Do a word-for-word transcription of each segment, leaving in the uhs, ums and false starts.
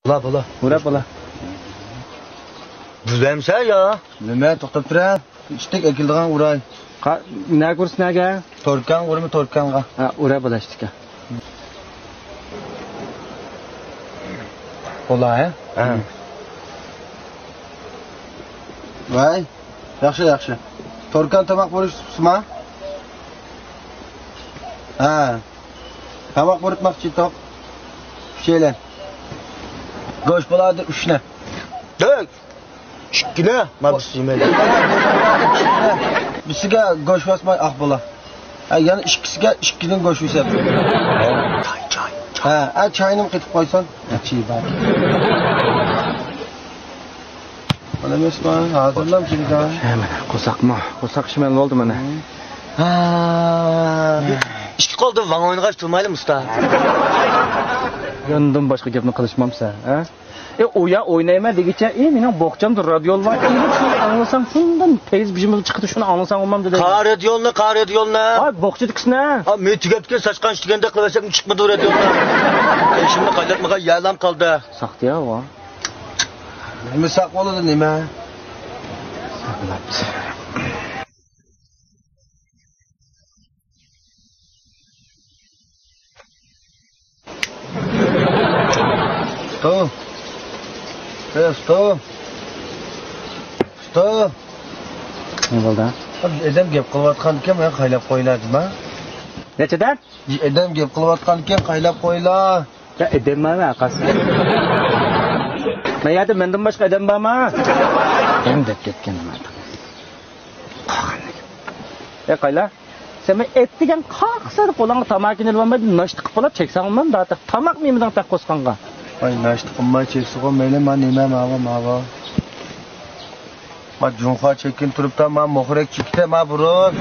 بولا، بولا. ئۇرە، بولا. بىلەمسەن يا؟ نېمە، توختاپ تۇرە. ئىشتەك ئەكېلىدىغان ئۇراي. قا-، نەگە ئۇرسا نەگە؟ توركاڭغا ئۇرىمەن، توركاڭغا. ھە، ئۇرە، بولا ئىشتەك. بولا، ھە؟ ھە. ۋاي، ياخشى، ياخشى. توركان تاماق بۇرۇشۇپسىما؟ ھە. تاماق بۇرۇتماقچى توق. ئۈچەيلەن. گۆش بولادى ئۈچنى. دۆك. ئىككىنى، ما بىرسى يېمەيلى. بىرسىگە گۆش باسماي ئاق بولا. ھە، يەنە ئىككىسىگە ئىككىدىن گۆش بېسەپ. چاي، چاي، چاي. ھە، ھە، چاينىمۇ قېتىپ قويسۇن. ھە، چىي بار. مانا ئەمەسما، ھازىرلام كېلىدۇ. ھە، مانا، قورساقمۇ؟ قورساق ئىچىمەن بولدى مانا. ھە. ئىككى قولدا ۋاڭ ئوينىغاچ تۇرمايلى، ئۇستا. ياندىن باشقا گەپنى قىلىشمامسەن، ھە؟ ئى، ئۇ يا ئوينايمەن دېگۈچە، ئى، مېنىڭ بوخچامدا رادىيول بار. ئى، شۇنى ئاڭلىساڭ، شۇندىن پەيز بېشىمىزغا چىقىدۇ، شۇنى ئاڭلىساڭ بولمامدۇ دەيمەن. قارا رادىيولنى، قارا رادىيولنى. ئاي، بوخچىدىكىسىنى. ئا، مېنى تۈگەپ كەتكەن ساچقان ئىشلىگەندەك قىلىۋەرسەم، چىقمىدى رادىيولدا. ئېشىمنى قايناتمىغان يەلەم قالدى. ساختىيا ئۇ. نېمە ساق بولىدۇ، نېمە؟ ئۇستا. ئەي، ئۇستا. ئۇستا. نېمە بولدى؟ ئادەم گەپ قىلىۋاتقانىكەن، ماڭا قايلاپ قويۇلا، جۇما. نەچچىدە؟ ئادەم گەپ قىلىۋاتقانىكەن، قايلاپ قويۇلا. يا، ئادەم بارمۇ، ئاقاس؟ ما يەردە مەندىن باشقا ئادەم بارمۇ؟ ئادەم دەپ كەتكەن ئادەم. قالغان. ئەي، قايلا؟ سەن مەن ئەتىگەن قاقسا قولۇڭغا تاماكىنى ئېلىۋالماي، ناشتا قىلىپ بولاپ چەكسەڭمۇ، داتە تاماقمۇ يېمىدىڭ تەق قوسقانغا. ۋاي، ناشتا قىلماي چەكسىغۇ، مەيلى، ما نېمە، ماۋۇ، ماۋۇ. ما جۇڭخۇا چەككىن تۇرۇپتا، ما مۇخرەك چېكىتە، ما بۇرۇن.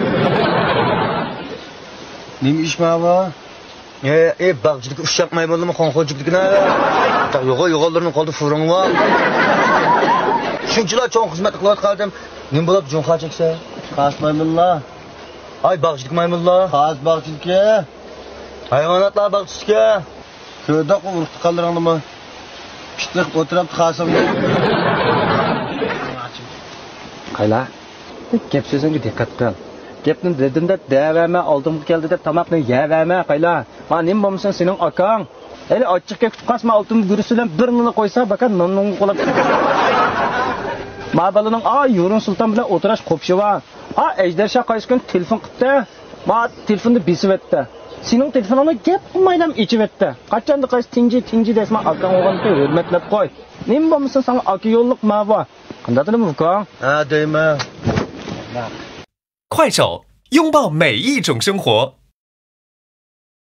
نېمە ئىش ماۋۇ؟ ئى، ئى، باغچىدىكى ئۇششاق مايمۇنلىرىمۇ خوڭخۇ جۈپلۈكىنى. يوغان، يوغانلىرىنىڭ قولىدا فۇرۇڭ بار. شۇنچىلا چوڭ خىزمەت قىلىۋاتقان ئادەم نېمە بولۇپ جۇڭخۇا چەكسە؟ خاس مايمۇنلار. ئاي، باغچىدىكى مايمۇنلار. خاس باغچىدىكى. ھايۋاناتلار باغچىسىكى. كۆردۇقمۇ ئۇرۇق-تۇغقانلىرىڭنىمۇ؟ پىتنە قىلىپ ئولتۇرۇپتۇ خاسىڭنى. قايلا، گەپ سۆزۈڭگە دىققەت قىل. گەپنى دېدىم دەپ دەۋەرمە، ئالدىمغا كەلدى دەپ تاماقنى يەۋەرمە، قايلا. ما نېمە بولمىسۇن سېنىڭ ئاكاڭ. ھېلى ئاچچىق كەپ كۈتۈپ قالسا، ما ئالتۇن گۈرۈسى بىلەن بىر نىلا قويسا، باكا ناننىڭ قولاپ. ما بالىنىڭ، ئا، يۇرۇن سۇلتان بىلەن ئولتۇراش قوپۇشى بار. ئا، ئەجدەر شاھ قايسى كۈنى تېلېفون قىپتۇ. ما تېلېفوننى بېسىۋەتتى. سېنىڭ تېلېفونۇڭنى گەپ قىلمايلا ئېچىۋەتتى. قاچاندا قايسى تىڭجى، تىڭجى دەسما ئاكاڭ بولغانكى ھۆرمەتلەپ قوي. نېمە بولمىسۇن ساڭا ئاكا يوللۇق ماۋۇ. قانداق دېدىم ئۇكاڭ؟ ھە دەيمەن. 快手，拥抱每一种生活。